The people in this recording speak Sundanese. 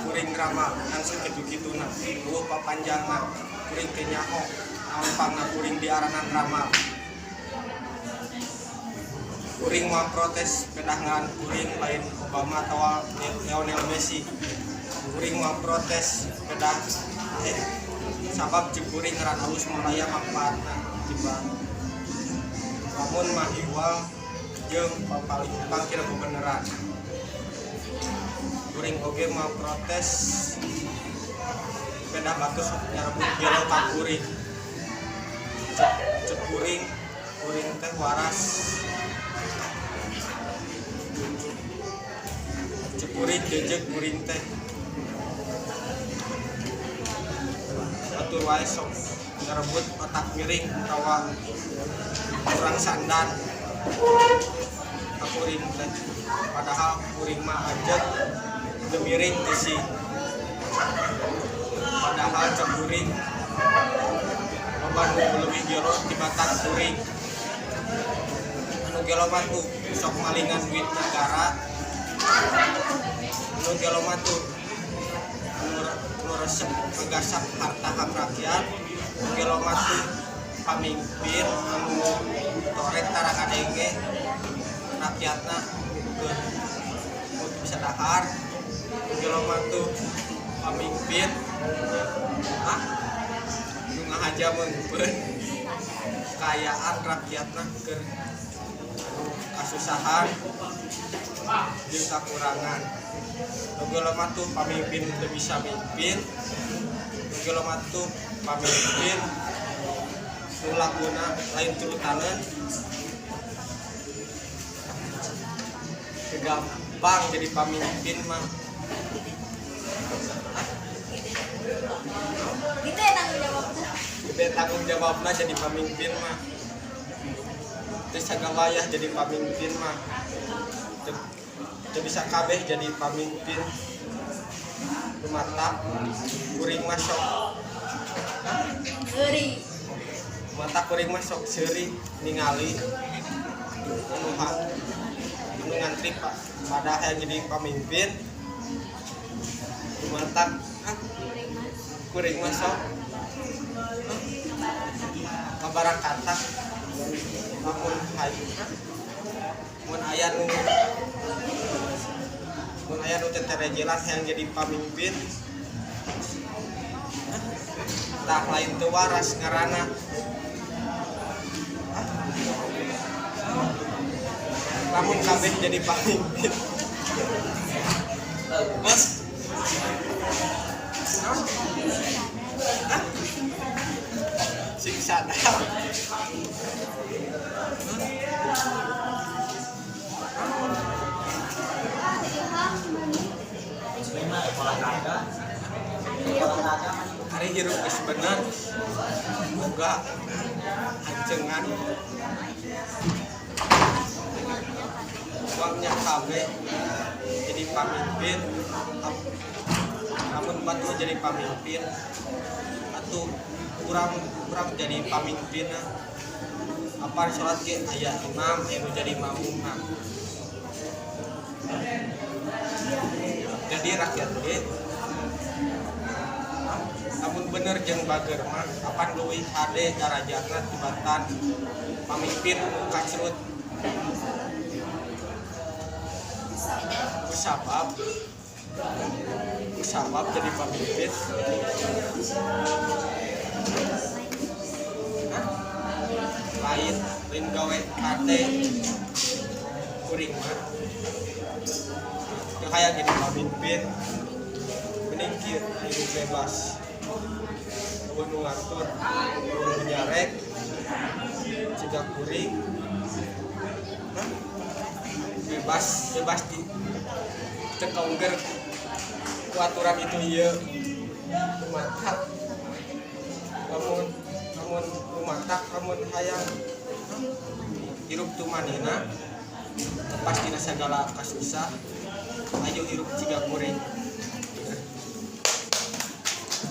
Kuring ramal ngan sakitu-kituna, euweuh papanjangna. Kuring teu nyaho naon pangna kuring diaranan ramal. Kuring moal protes pedah ngaran kuring lain Obama atawa Lionel Messi. Kuring moal protes pedah sabab ceuk kuring ngaran alus moal aya mangpaatna timbang lamun mah hiwal jeung papalimpang tina bebeneran. Kuring oge moal protes pedah batur sok nyarebut gelo ka kuring. Ceuk kuring, kuring teh waras. Ceuk kuring jeujeg kuring teh. Batur wae sok nyarebut otak miring atawa kurang sandan ka kuring teh. Padahal kuring mah ajeg teu miring teu sih. Padahal ceuk kuring loba nu leuwih gelo tibatan kuring. Anu gelo mah tuh sok malingan duit nagara. Anu gelo mah tuh anu resep ngagasap harta hak rakyat. Anu gelo mah tuh pamimpin anu torek tara ngadenge rakyatna keur bisa dahar. Anu gelo mah tuh pamimpin nu ngahaja meungpeun kaayaan rakyatna keur kasusahan jeung kakurangan. Nu gelo mah tuh pamimpin teu bisa mimpin. Nu gelo mah tuh pamimpin nu laguna lain turutaneun. Teu gampang jadi pamimpin mah. Gede tanggung jawabna. Gede tanggung jawabna jadi pamimpin mah. Teu sagawayah jadi pamimpin mah. Teu bisa kabeh jadi pamimpin. Mata kuring mah sok Seuri. Mata kuring mah sok seuri ningali anu hak anu ngantri pak pada hayang jadi pamimpin. Mata kuring mah sok kabarakatan lamun hayu mun aya nu mun aya nu teu terejelan hayang jadi pamimpin tah lain teu waras ngaranna. Lamun kabeh jadi pamimpin. Mas. Sing sadar. Ari hirup geus bener boga ancengan uangnya kabeh jadi pamimpin. Lamun batur jadi pamimpin atuh urang jadi pamimpinna. Apa salat ge aya imam aya nu jadi makmumna. Jadi rakyat ge lamun bener jeung bager mah apan leuwih hade darajatna tibatan pamimpin nu kacrut. Kusabab jadi pamimpin. Hah? Lain gawe hade kuring mah. Teu hayang jadi pamimpin. Mending kieu hidup bebas. Eueuh nu ngatur, eueuh nu nyarek, ciga kuring. Hah? Bebas, bebas di teu kaungger ku aturan itu ieu. Lumatak. Lamun lumatak lamun hayang hirup tumanina lepas dina sagala kasusah ayo hirup ciga kuring.